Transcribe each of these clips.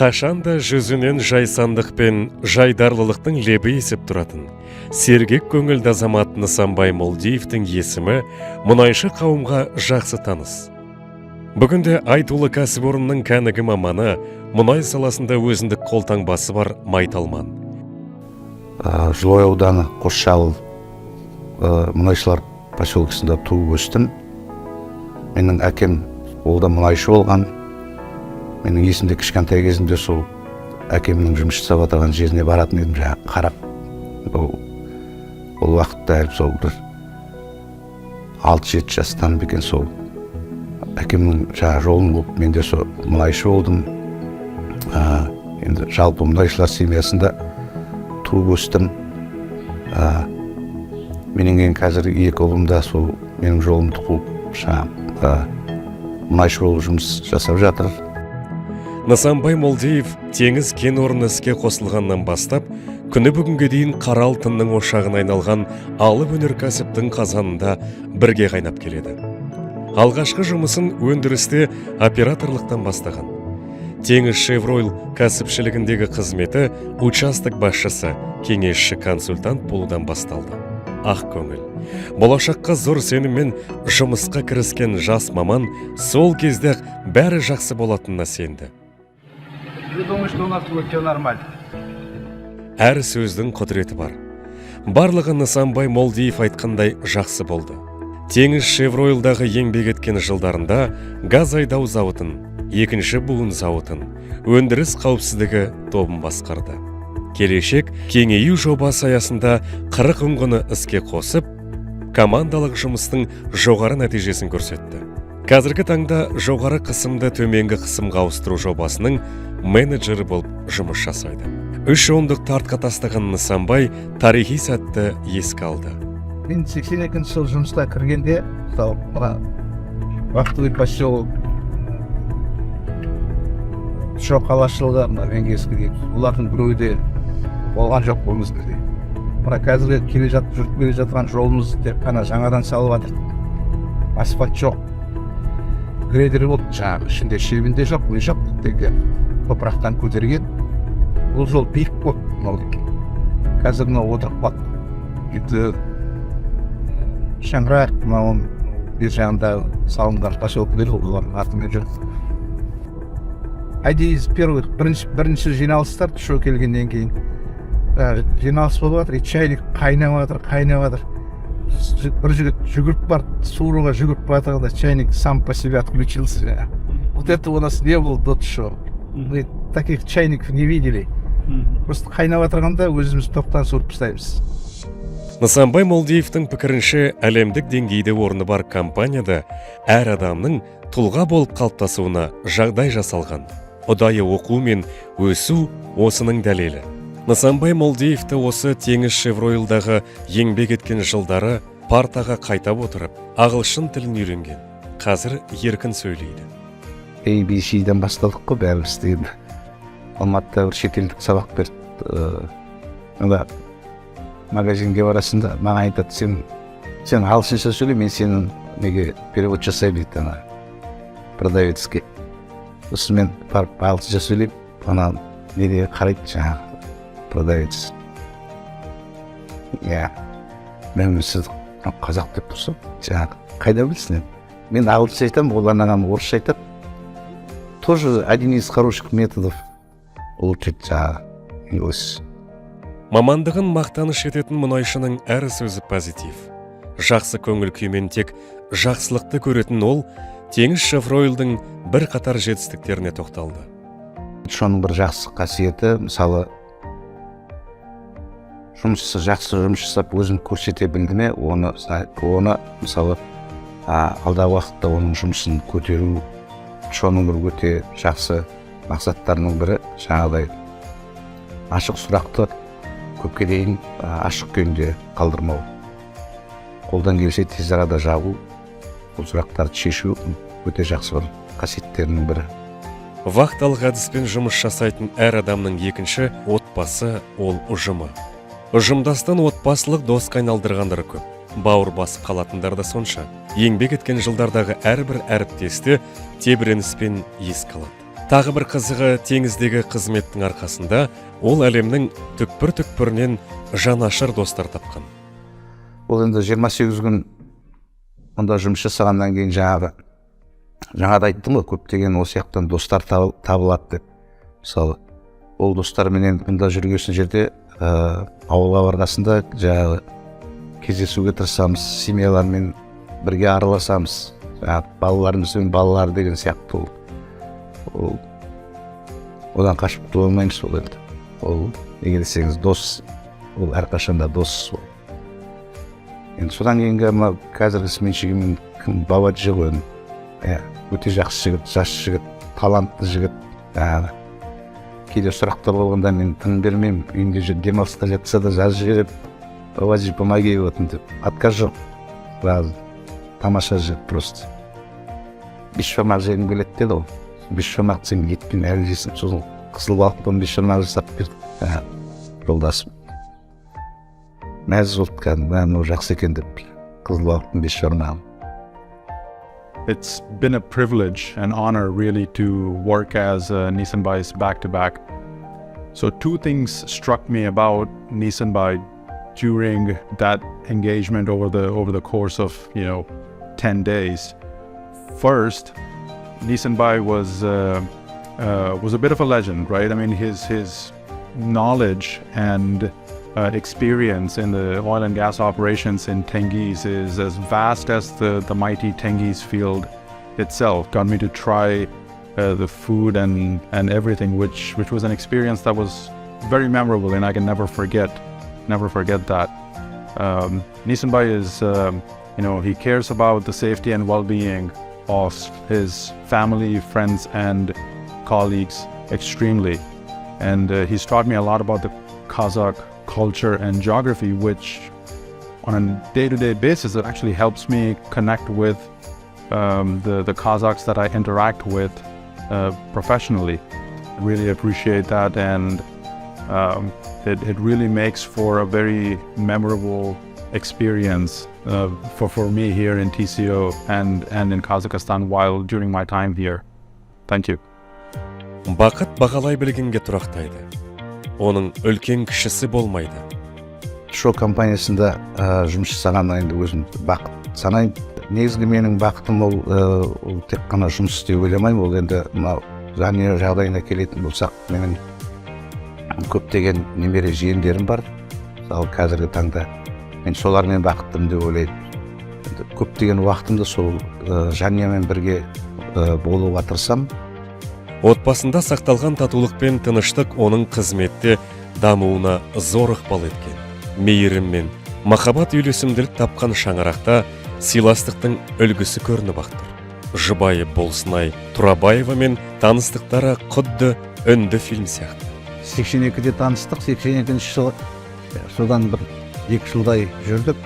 Қашанда жүзінен жайсандық пен жайдарлылықтың лебі есіп тұратын сергек көңілді азамат Нысанбай Молдиевтің есімі мұнайшы қауымға жақсы таныс. Бүгінде айтулы кәсіпорынның кәнігі маманы, мұнай саласында өзіндік қолтаңбасы бар майталман. Жылыой ауданы, Қосшы ауыл, мұнайшылар поселкесінде туып өстім. Менің әкем, ол да мұнайшы болған. Менің есімде, кішкентай кезімде сол әкемнің жұмыс жасап отырған жеріне баратын едім жаңағы қарап. Ол уақытта әлі сол бір 6-7 жастан ба екен, сол әкемнің жаңағы жолын қуып, мен де сол мұнайшы болдым. Енді жалпы мұнайшылар семьясында туып өстім. Менен кейін қазір екі ұлым да сол менің жолымды қуып, жаңағы мұнайшы болып жұмыс жасап жатыр. Нысанбай Молдиев Теңіз кен орны іске қосылғаннан бастап күні бүгінге дейін қара алтынның ошағына айналған алып өнеркәсіптің қазанында бірге қайнап келеді. Алғашқы жұмысын өндірісте операторлықтан бастаған. Теңіз Шевройл кәсіпшілігіндегі қызметі участок басшысы, кеңесші, консультант болудан басталды. Ақ көңіл, болашаққа зор сеніммен жұмысқа кіріскен жас маман сол кезде ақ бәрі жақсы болатынына сенді. Я думаю, что у нас будет все нормально. Әр сөздің құдіреті бар. Барлығы Нысанбай Молдиев айтқандай жақсы болды. Теңіз Шевройлдағы еңбек еткен жылдарында газ айдау зауытын, екінші буын зауытын, өндіріс қауіпсіздігі тобын басқарды. Келешек кеңею жобасы аясында 40 ұңғыны іске қосып, командалық жұмыстың жоғары нәтижесін көрсетті. Қазіргі таңда жоғары қысымды төменгі қысымға ауыстыру жобасының менеджері болып жұмыс жасайды. Үш ондық тартқа тастаған Нысанбай тарихи сәтті еске алды. Мен 82-жылы жұмысқа кіргенде, мысалы, мына вахтовый поселок, Шоқ қалашығы, мына Венгерский деп, олардың біреуі де болған жоқ бұл бізде. Мына қазіргі келе жатып, жүріп келе жатқан жолымыз тек қана жаңадан салып жатыр, асфальт жоқ, грейдер болды, жаңағы ішінде щебень де жоқ, не жоқ, тек топырақтан көтерген. Бұл жол биік болды мынау, қазір мынау отырып қалды. Енді Шаңырақ, мынау бер жағында салынған поселкелер, олардың артымен жүр. Один из первых, бірінші жиналыстар, ТШО келгеннен кейін жиналыс болып жатыр и чайник қайнап жатыр, қайнап жатыр. Бір жігіт жүгіріп барды, суыруға жүгіріп бара жатқанда чайник сам по себе отключился жаңағы. Вот этого у нас не было до ТШО, мы таких чайников не видели. Просто қайнап жатырғанда өзіміз тоқтан суырып тастаймыз. Нысанбай Молдиевтің пікірінше, әлемдік деңгейде орны бар компанияда әр адамның тұлға болып қалыптасуына жағдай жасалған. Ұдайы оқу мен өсу осының дәлелі. Нысанбай Молдиевті осы Теңіз Шевройлдағы еңбек еткен жылдары партаға қайта отырып, ағылшын тілін үйренген. Қазір еркін сөйлейді. A B C-ден бастадық қой бәріміз енді. Алматыда бір шетелдік сабақ берді. Ана магазинге барасың да, маған айтады: Сен ағылшынша сөйле, мен сенің неге перевод жасаймын», — дейді ана продавецке. Сосын мен барып ағылшынша сөйлеймін. Ана неде қарайды жаңағы продавец: «Иә, мен сіз қазақ деп тұрсам, жаңағы қайда білсін енді?» Мен ағылшынша айтамын, ол анаған орысша айтады. Тоже один из хороших методов улучшить жаңағы English. Мамандығын мақтаныш ететін мұнайшының әр сөзі позитив. Жақсы көңіл күймен тек жақсылықты көретін ол Теңіз Шевройлдың бірқатар жетістіктеріне тоқталды. Соның бір жақсы қасиеті, мысалы, жұмысшы жақсы жұмыс жасап, өзін көрсете білді ме, оны мысалы, алдағы уақытта оның жұмысын көтеру. Соның бір өте жақсы мақсаттарының бірі жаңағыдай ашық сұрақты көпке дейін ашық күйінде қалдырмау, қолдан келсе тез арада жабу, бұл сұрақтарды шешу өте жақсы бір қасиеттерінің бірі. Вахталық әдіспен жұмыс жасайтын әр адамның екінші отбасы ол ұжымы. Ұжымдастан отбасылық досқа айналдырғандар көп. Бауыр басып қалатындар да сонша. Еңбек еткен жылдардағы әрбір әріптесті тебіреніспен еске алады. Тағы бір қызығы, теңіздегі қызметтің арқасында ол әлемнің түкпір-түкпірінен жанашыр достар тапқан. Ол енді 28 күн мұнда жұмыс жасағаннан кейін, жаңағы жаңа да айттым ғой, көптеген осы жақтан достар табылады деп. Мысалы, ол достарменен мұнда жүрген жерде, ауылға барғасында жаңағы кездесуге тырысамыз, семьялармен бірге араласамыз, жаңағы балаларымызбен, балалар деген сияқты. Ол одан қашып құтыла алмаймыз. Ол енді, ол неге десеңіз, дос ол әрқашанда дос ол. Енді содан кейінгі мынау қазіргі сменщигім кім, Бабаджи ғой енді. Иә, өте жақсы жігіт, жас жігіт, талантты жігіт. Жаңағы кейде сұрақтар болғанда мен тыным бермеймін, үйінде демалыста жатса да, жазып жіберіп: «Бабаджи, помоги», вот деп. Отказ жоқ сразу. Тамаша жігіт просто. «Бешбармақ жегім келеді», — деді ғой. «Бешбармақ сен етпен әлі жейсің». Сосын қызыл балықпен бешбармақ жасап берді. Жолдасым мәз болды кәдімгі, «Мә, мынау жақсы екен» деп, қызыл балықтың бешбармағын. It's been a privilege and honor, really, to work as Nisanbai's back to back. So, two things struck me about Nisanbai during that engagement over the course of 10 days. First, Nisanbai was a bit of a legend, right? I mean, his knowledge and experience in the oil and gas operations in Tengiz is as vast as the mighty Tengiz field itself. Got me to try the food and everything, which was an experience that was very memorable, and I can never forget that. Nisanbai is, he cares about the safety and well-being of his family, friends, and colleagues extremely. And he's taught me a lot about the Kazakh culture and geography, which on a day-to-day basis, it actually helps me connect with the Kazakhs that I interact with professionally. I really appreciate that, and it really makes for a very memorable experience for me here in TCO and in Kazakhstan while during my time here. Thank you. Бақыт бағалай білгенге тұрақтайды, оның үлкен кішісі болмайды. ТШО компаниясында жұмыс жасағаннан енді өзім бақыт санаймын. Негізгі менің бақытым ол, ол тек қана жұмыс істеу ойламаймын. Ол енді мынау жанұя жағдайына келетін болсақ, менің көптеген немере жиендерім бар. Мысалы, қазіргі таңда мен солармен бақыттымын деп ойлаймын. Енді көптеген уақытымды сол жанұямен бірге болуға тырысамын. Отбасында сақталған татулық пен тыныштық оның қызметте дамуына зор ықпал еткен. Мейірім мен махаббат үйлесімділік тапқан шаңырақта сыйластықтың үлгісі көрініп ақ тұр. Жұбайы Болсынай Тұрабаевамен таныстықтары құдды үнді фильм сияқты. 82-де таныстық, 82-жылы. Содан бір 2 жылдай жүрдік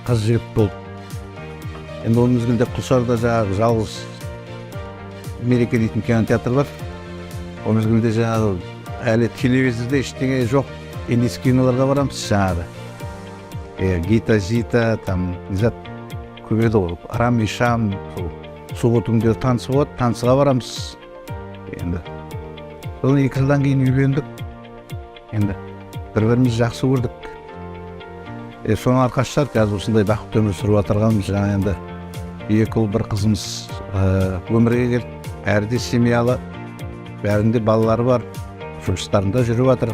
қыз жігіт болып. Енді ол мезгілде Құлсарыда жаңағы жалғыз «Мереке» дейтін кинотеатр бар. Ол мезгілде жаңағы әлі телевизорда ештеңе жоқ, индийский киноларға барамыз. Жаңағы Гита Зита там зат көп еді ғой, Рам и Шам. Сол суббота күндері танцы болады, танцыға барамыз. Енді содан 2 жылдан кейін үйлендік. Енді бір бірімізді жақсы көрдік. Соның арқасы шығар, қазір осындай бақытты өмір сүріп жатырғанымыз. Жаңа енді екі ұл, бір қызымыз өмірге келді. Бәрі де семьялы, бәрінде балалары бар, жұмыстарында жүріп жатыр.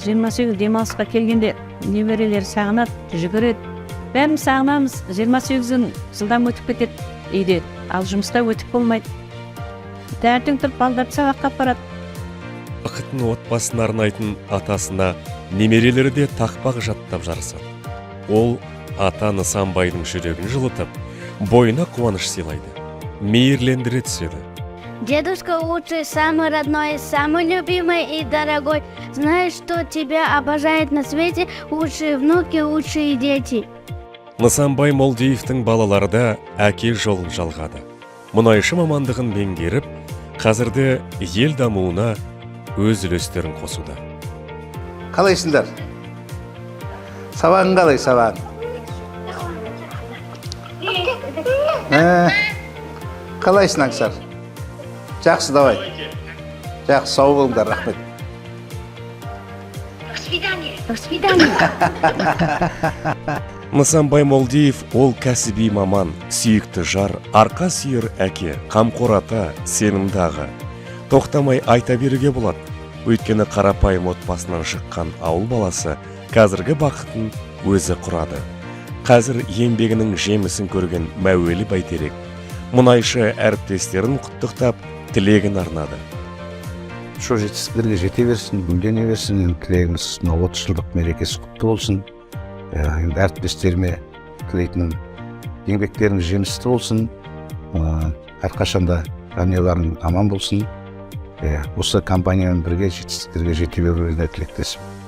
28 демалысқа келгенде немерелер сағынады, жүгіреді, бәріміз сағынамыз. 28 күн жылдам өтіп кетеді үйде, ал жұмыста өтіп болмайды. Таңертең тұрып балдарды сабаққа апарады. Бақытын отбасына арнайтын атасына немерелері де тақпақ жаттап жарысады. Ол ата Нысанбайдың жүрегін жылытып, бойына қуаныш сыйлайды, мейірлендіре түседі. Дедушка лучший, самый родной, самый любимый и дорогой. Знаешь, что тебя обожает на свете лучшие внуки, лучшие дети. Нысанбай Молдиевтің балалары да әке жолын жалғады. Мұнайшы мамандығын меңгеріп, қазірде ел дамуына өз үлестерін қосуда. Қалайсыңдар? Сабағың қалай, сабағың? Қалайсың, Аңсар? Жақсы, давай. Жақсы, сау болыңдар, рахмет. До свидания. До свидания. Нысанбай Молдиев ол кәсіби маман, сүйікті жар, арқа сүйер әке, қамқор ата, сенімді аға. Тоқтамай айта беруге болады. Өйткені қарапайым отбасынан шыққан ауыл баласы қазіргі бақытын өзі құрады. Қазір еңбегінің жемісін көрген мәуелі бәйтерек мұнайшы әріптестерін құттықтап, тілегін арнады. Сол жетістіктерге жете берсін, гүлдене берсін. Енді тілегіміз, мынау 30 жылдық мерекесі құтты болсын. Енді әріптестеріме тілейтінім, еңбектеріңіз жемісті болсын, әрқашанда жанұяларың аман болсын. Осы компаниямен бірге жетістіктерге жете берулеріне тілектеспін.